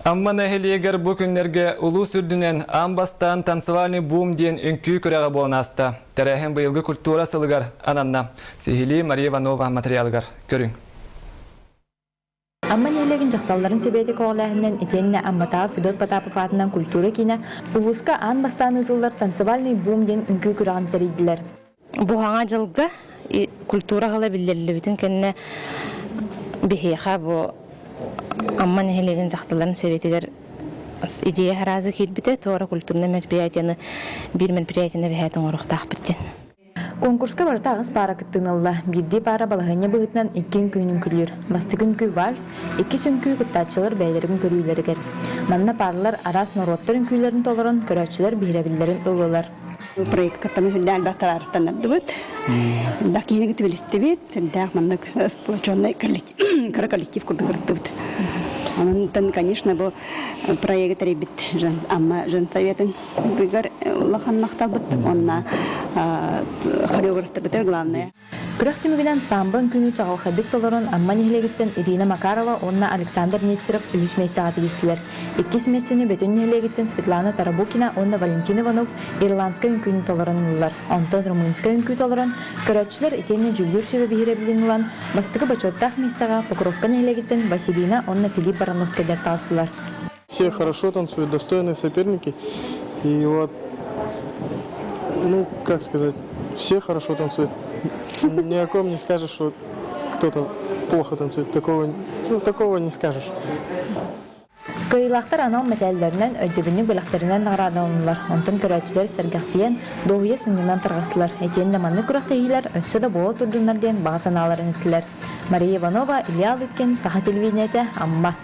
Амма нэһилиэгэр бу күннэргэ улуус үрдүнэн аан бастаан танцевальный бум диэн үҥкүү күрэҕэ буолан ааста. Тэрээһин быйылгы культура сылыгар ананна. Сиһилии Мария Иванова материалыгар көрүҥ. Амма нэһилиэгин дьахталларын сэбиэтэ көҕүлээһининэн итиэннэ Амматааҕы Федот Потапов аатынан культура киинэ улууска аан бастаан ыытыллар танцевальный бум диэн үҥкүү күрэҕин тэрийдилэр. Бу саҥа дьылга культура ыла биллэриллибитин кэннэ биһиэхэ бу Амма нэһилиэгин дьахталларын сэбиэтигэр идея сразу киирбитэ, туора культурнай мероприятиены биир мероприятиены эбэһээт оҥоруохтаахпыт диэн. Конкурска барыта аҕыс паара кыттыыны ылла. Биирдии паара балаһыанньа быһыытынан икки үҥкүүнү үҥкүүлүүр. Бастакы үҥкүү вальс, иккис үҥкүү кыттааччылар бэйэлэрин көрүүлэригэр. Манна пааралар араас норуоттар үҥкүүлэрин толорон, көрөөччүлэр биһирэбиллэрин ыллылар. Проекка үрдээн элбэх Элбэх киһини кытта билистибит. Сүрдээх маннык сплоченный кыра коллектив курдук ырыттыбыт. Онон, конечно, бу проегы тэрийбит Амма женсоветын быгар улахан махталбыт. Онна хореографтарбытыгар главное. Күрэх түмүгүнэн самбо үҥкүүнү чаҕылхайдык толорон Амма нэһилиэгиттэн Ирина Макарова уонна Александр Нестеров үһүс миэстэҕэ тигистилэр. Иккис миэстэни Бөтүн нэһилиэгиттэн Светлана Тарабукина уонна Валентин Иванов ирландскай үҥкүүнү толорон ыллылар. Онтон румынскай үҥкүү толорон, көрөөччүлэр итиэннэ дьүүллүүр сүбэ биһирэбилин ылан, бастакы бочуоттаах миэстэҕэ Покровка нэһилиэгиттэн Василина уонна Филипп Барановскайдар таҕыстылар. Все хорошо танцуют, достойные соперники. И вот, ну, как сказать, все хорошо танцуют. Ни о ком не скажешь, что кто-то плохо танцует. Такого, ну, такого не скажешь. Кыайыылаахтар анал мэтээллэринэн, өйдөбүнньүк бэлэхтэринэн наҕараадаланнылар. Онтон көрөөччүлэр сэргэхсийэн, дуоһуйа сынньанан тарҕастылар. Итиэннэ маннык күрэхтэһиилэр өссө да буола турдуннар диэн баҕа санааларын эттилэр. Мария Иванова, Илья Лыткин, Саха телевидениетэ, Амма.